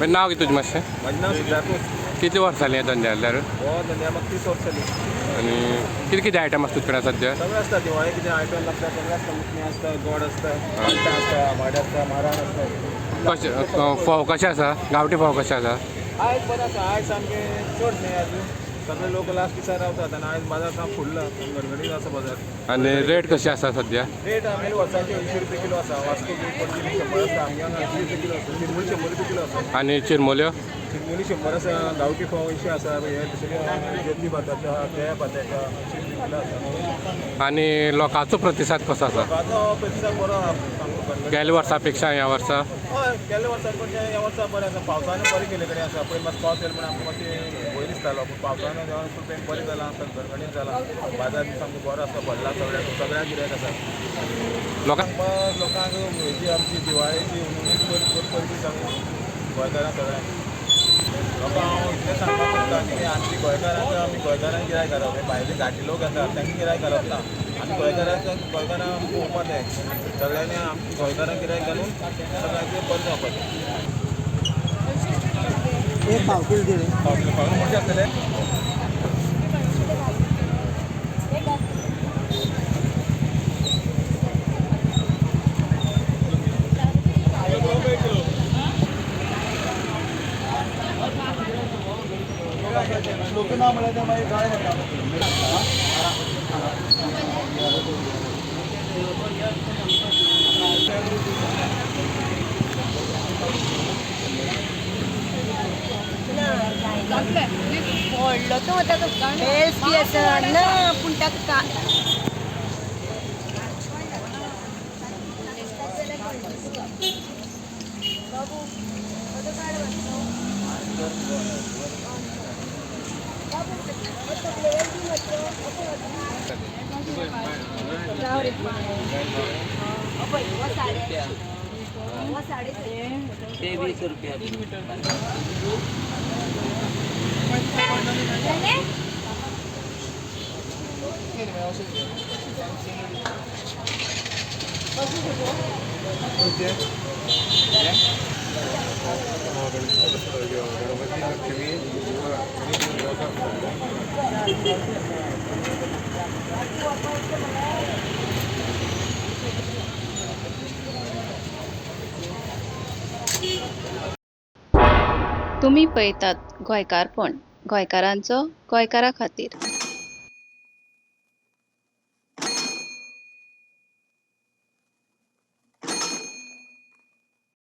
नांव कितें तुजें मातशें? म्हाजें नांव सिद्धार्थ. कितली वर्सां जालीं ह्या धंद्या जाल्यार? हो धंद्या म्हाका 30 वर्सां जालीं. आनी कितें कितें आयटम आसता तुजे कडेन सद्या? सगळें आसता. दिवाळे कितें आयटम लागता सगळें आसता. मुटणी आसता, गोड आसता, आमटां आसता, आंबाडे आसता, माराण आसता. कशें फोव कशें आसा? गांवठी फोव कशें आसा? आयज बरें आसा. आयज सामकें चड न्हय आजून. सगळे लोक लास्ट दिसा रावतात आनी आयज बाजार सामको फुडला, गणगणीत आसा बाजार. आनी रेट कशी आसा सद्या? रेट आमगेले वर्साचे 80 रुपया किलो आसा. वास्को बी पणजे 100 आसा. आमगे हांगा 80 रुपया किलो आसा. चिरमुली 100 रुपया किलो आसा. आनी चिरमुल्यो? चिरमुली 100 आसा. गांवठी फोव 80 आसा. हे दुसरे ज्योती भाताचो आहा, केळ्या भाताचो आहा, 80 रुपया किलो आसा. आनी लोकांचो प्रतिसाद कसो आसा? लोकांचो प्रतिसाद बरो आहा सामको गणगणीत. गेल्या वर्सा पेक्षा ह्या वर्सा? हय, गेल्या वर्सा पण ह्या वर्सा बरें आसा. पावसान बरें केल्ले कडेन आसा. पयलीं मातसो पावस येयलो म्हण आमकां मातशें भंय दिसतालो, पूण पावसान कृपेन बरें जालां, गणगणीत जालां. बाजार बी सामको बरो आसा, भरला सगळ्याक, सगळ्याक गिरायक आसा. लोकांक लोकांक हेजी आमची दिवाळेची हुनहुनीत परबी सांगू गोंयकारांक सगळ्यांक. लोकांक हांव इतलें सांगपाक सोदता की आमची गोंयकारांक, आमी गोंयकारांक गिरायक घालप. हे भायले घाटी लोक येतात तांकां गिरायक घालप ना. आमी गोंयकारांक गोंयकारांक आमकां पळोवपा जाय. सगळ्यांनी आमची गोंयकारांक गिरायक घालून सगळ्यांचें बरें जावपाचें. एक पाव किल दी रे. पाव किलो, पाव किलो मोठे आसतले. लोक ना म्हळ्यार ते मागीर गाळे पडटा. व्हडलो तो ताका बेस बी आसा ना, पूण ताका ते 20 रुपया. तुमी पळयतात गोंयकारपण, गोंयकारांचो गोंयकारा खातीर.